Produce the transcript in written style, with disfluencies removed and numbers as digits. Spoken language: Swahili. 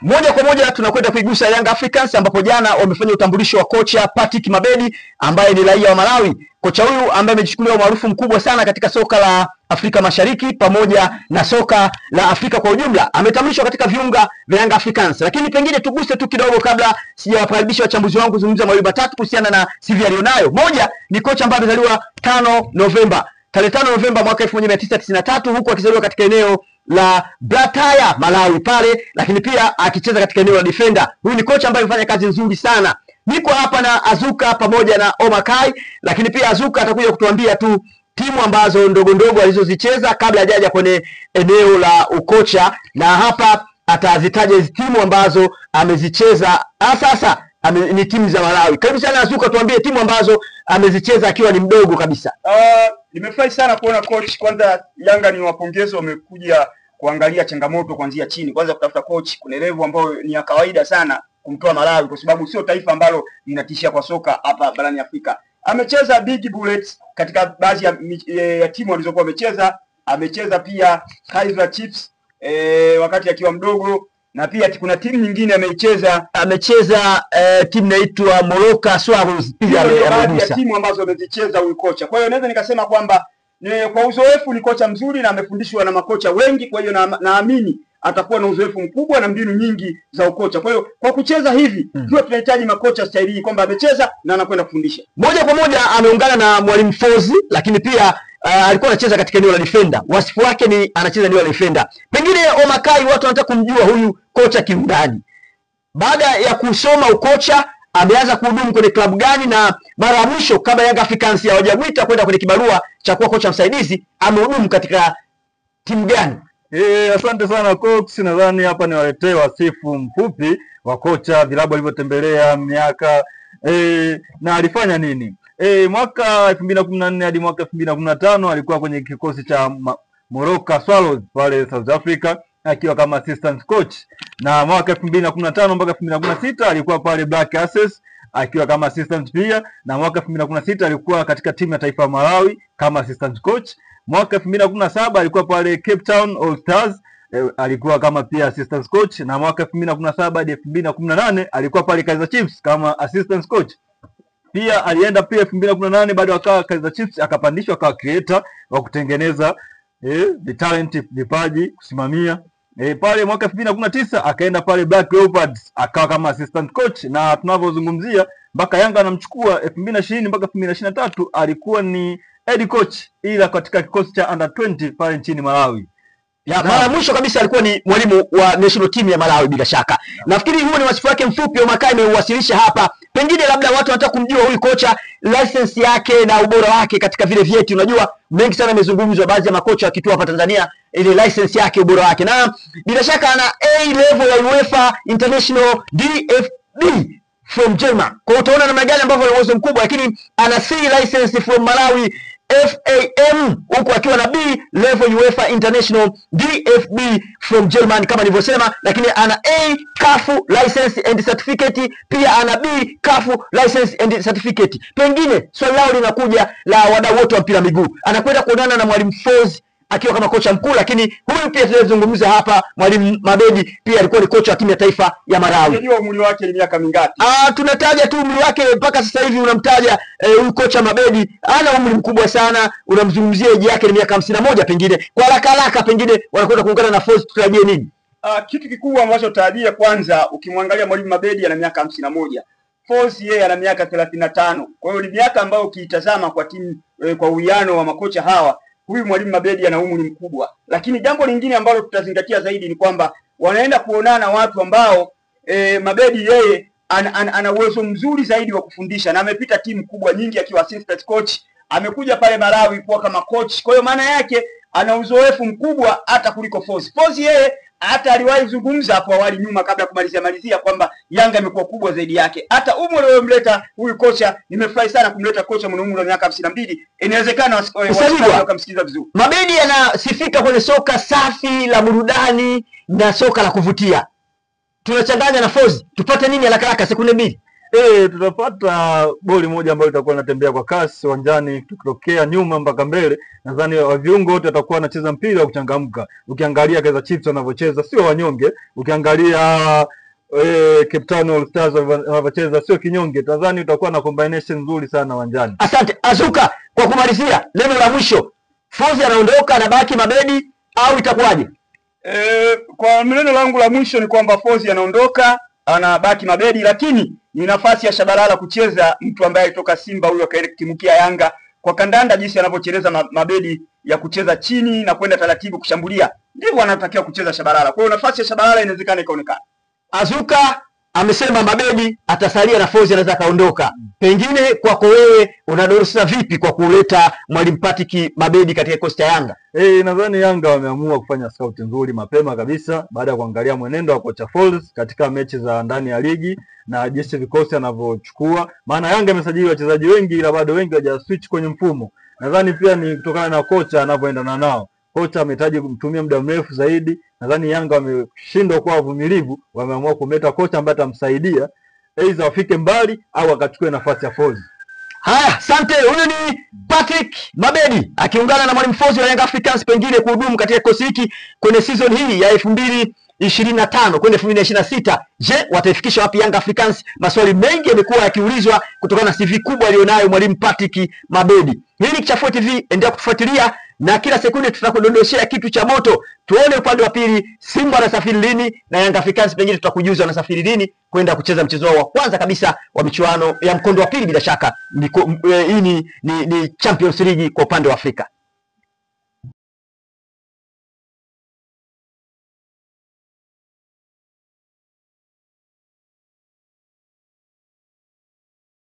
Moja kwa moja tunakwenda kuigusa Young Africans ambapo jana wamefanya utambulisho wa kocha Patrick Mabedi ambaye ni raia wa Malawi. Kocha huyu ambaye amejichukulia umaarufu mkubwa sana katika soka la Afrika Mashariki pamoja na soka la Afrika kwa ujumla. Ametambulishwa katika viunga vya Young Africans. Lakini pengine tuguse tu kidogo kabla sijawakaribisha wachambuzi wangu kuzungumza mawili matatu kuhusiana na CV alionayo. Moja ni kocha ambaye amezaliwa 5 Novemba. Tarehe 5 Novemba mwaka 1993 huku akizaliwa katika eneo la Blantyre, Malawi pale, lakini pia akicheza katika eneo la defender. Huyu ni kocha ambaye amefanya kazi nzuri sana. Niko hapa na Azuka pamoja na Omakai, lakini pia Azuka atakuja kutuambia tu timu ambazo ndogo ndogo alizozicheza kabla hajaja kwenye eneo la ukocha, na hapa atazitaja hizi timu ambazo amezicheza. Sasa ni timu za Malawi. Karibu sana Azuka, tuambie timu ambazo amezicheza akiwa ni mdogo kabisa. Nimefurahi sana kuona coach. Kwanza Yanga ni wapongeze, wamekuja kuangalia changamoto kuanzia chini. Kwanza kutafuta coach kuna level ambayo ni ya kawaida sana kumtoa Malawi, kwa sababu sio taifa ambalo linatishia kwa soka hapa barani Afrika. Amecheza Big Bullets katika baadhi ya timu alizokuwa amecheza. Amecheza pia Kaizer Chiefs wakati akiwa mdogo, na pia kuna timu nyingine ameicheza. Amecheza timu inaitwa Moroka Swallows pia amegusa timu ambazo amezicheza huyu kocha. Kwa hiyo naweza nikasema kwamba kwa uzoefu ni kocha mzuri na amefundishwa na makocha wengi, kwa hiyo naamini atakuwa na uzoefu mkubwa na mbinu nyingi za ukocha. Kwa hiyo kwa kucheza hivi pia tunahitaji makocha staili kwamba amecheza na anakwenda kufundisha. Moja kwa moja ameungana na Mwalimu Fozi, lakini pia alikuwa anacheza katika eneo la defender. Wasifu wake ni anacheza eneo la defender. Pengine Omakai, watu wanataka kumjua huyu kocha kiundani. Baada ya kusoma ukocha, ameanza kuhudumu kwenye klabu gani, na mara ya mwisho kabla Young Africans hawajamuita kwenda kwenye kibarua cha kuwa kocha msaidizi, amehudumu katika timu gani? Asante sana Cox. Nadhani hapa niwaletee wasifu mfupi wa kocha, vilabu alivyotembelea miaka na alifanya nini. Mwaka 2014 hadi mwaka 2015 alikuwa kwenye kikosi cha Moroka Swallows pale South Africa akiwa kama assistant coach, na mwaka 2015 mpaka 2016 alikuwa pale Black Aces akiwa kama assistant pia, na mwaka 2016 alikuwa katika timu ya taifa Malawi kama assistant coach. Mwaka 2017 alikuwa pale Cape Town All Stars alikuwa kama pia assistant coach, na mwaka 2017 hadi 2018 alikuwa pale Kaizer Chiefs kama assistant coach. Pia alienda pia 2018 bado akawa Kaizer Chiefs, akapandishwa akawa creator wa kutengeneza the talent, vipaji, kusimamia. Pale mwaka 2019 akaenda pale Black Leopards akawa kama assistant coach, na tunavyozungumzia mpaka Yanga anamchukua 2020 mpaka 2023 alikuwa ni head coach ila katika kikosi cha under 20 pale nchini Malawi. Ya, mara mwisho kabisa alikuwa ni mwalimu wa national team ya Malawi bila shaka. Nafikiri huo ni wasifu wake mfupi Omakai ameuwasilisha hapa. Pengine labda watu wanataka kumjua huyu kocha, license yake na ubora wake katika vile vyeti. Unajua mengi sana yamezungumzwa, baadhi ya makocha wakitua hapa Tanzania, ile license yake, ubora wake. Na bila shaka ana A level ya UEFA International DFB from Germany. Kwa utaona namna gani ambavyo ana uwezo mkubwa, lakini ana C license from Malawi FAM, huku akiwa na B level UEFA International DFB from Germany kama nilivyosema, lakini ana A CAF license and certificate, pia ana B CAF license and certificate. Pengine swali lao linakuja la wadau wote wa mpira miguu, anakwenda kuonana na Mwalimu Fozi akiwa kama kocha mkuu, lakini huyu pia tunazungumza hapa Mwalimu Mabedi pia alikuwa ni kocha wa timu ya taifa ya Malawi. Unajua umri wake ni miaka mingapi? Tunataja tu umri wake mpaka sasa hivi unamtaja huyu kocha Mabedi ana umri mkubwa sana, unamzungumzia age yake ni miaka 51 pengine. Kwa haraka haraka pengine wanakwenda kuungana na Fozi, tutarajie nini? Kitu kikubwa ambacho tutarajia kwanza, ukimwangalia Mwalimu Mabedi ana miaka 51. Fozi yeye ana miaka 35. Kwa hiyo ni miaka ambayo ukiitazama kwa timu kwa uwiano wa makocha hawa, huyu Mwalimu Mabedi ana umri mkubwa. Lakini jambo lingine ambalo tutazingatia zaidi ni kwamba wanaenda kuonana watu ambao Mabedi yeye ana uwezo mzuri zaidi wa kufundisha na amepita timu kubwa nyingi akiwa assistant coach, amekuja pale Malawi kuwa kama coach. Kwa hiyo maana yake ana uzoefu mkubwa hata kuliko Fozi. Fozi yeye hata aliwahi kuzungumza hapo awali nyuma kabla kumalizia kwamba Yanga imekuwa kubwa zaidi yake. Hata umri uliomleta huyu kocha, nimefurahi sana kumleta kocha mwenye umri wa miaka 52. Inawezekana wakamsikiza vizuri. Mabedi anasifika kwenye soka safi la burudani na soka la kuvutia. Tunachanganya na Fozi, tupate nini haraka haraka sekunde mbili? Tutapata boli moja ambayo itakuwa inatembea kwa kasi uwanjani tukitokea nyuma mpaka mbele. Nadhani viungo wote watakuwa wanacheza mpira wa kuchangamka. Ukiangalia Kaizer Chiefs wanavyocheza sio wanyonge, ukiangalia Cape Town All Stars wanavyocheza sio kinyonge. Nadhani utakuwa na combination nzuri sana uwanjani. Asante Azuka, kwa kumalizia neno la mwisho, Fozi anaondoka anabaki Mabedi au itakuwaje? Kwa neno langu la mwisho ni kwamba Fozi anaondoka anabaki Mabedi, lakini ni nafasi ya Shabalala kucheza, mtu ambaye alitoka Simba huyo akaenda Yanga. Kwa kandanda jinsi anavyocheza Mabedi ya kucheza chini na kwenda taratibu kushambulia, ndivyo anatakiwa kucheza Shabalala. Kwa hiyo nafasi ya Shabalala inawezekana ikaonekana. Azuka amesema Mabedi atasalia na Fozi anaweza kaondoka. Pengine kwako wewe unadorosha vipi kwa kuleta mwalimu Patrick Mabedi katika kikosi cha Yanga? Nadhani Yanga wameamua kufanya scout nzuri mapema kabisa baada ya kuangalia mwenendo wa kocha Folz katika mechi za ndani ya ligi na jinsi vikosi anavyochukua. Maana Yanga imesajili wachezaji wengi ila bado wengi hawaja switch kwenye mfumo. Nadhani pia ni kutokana na kocha anavyoendana nao. Kocha amehitaji kumtumia muda mrefu zaidi. Nadhani Yanga wameshindwa kuwa wavumilivu, wameamua kumleta kocha ambaye atamsaidia aidha wafike mbali au akachukue nafasi ya Folz. Haya, asante. Huyu ni Patrick Mabedi akiungana na mwalimu Folz wa Young Africans pengine kuhudumu katika kikosi hiki kwenye season hii ya 2025 kwenda 2026. Je, wataifikisha wapi Young Africans? Maswali mengi yamekuwa yakiulizwa kutokana na CV kubwa aliyonayo mwalimu Patrick Mabedi. Hii ni Kichafue TV, endelea kutufuatilia na kila sekunde tutakudondoshea kitu cha moto. Tuone upande wa pili Simba anasafiri lini na Young Africans pengine tutakujuza wanasafiri lini kwenda kucheza mchezo wao wa kwanza kabisa wa michuano ya mkondo wa pili. Bila shaka hii ni Champions League kwa upande wa Afrika.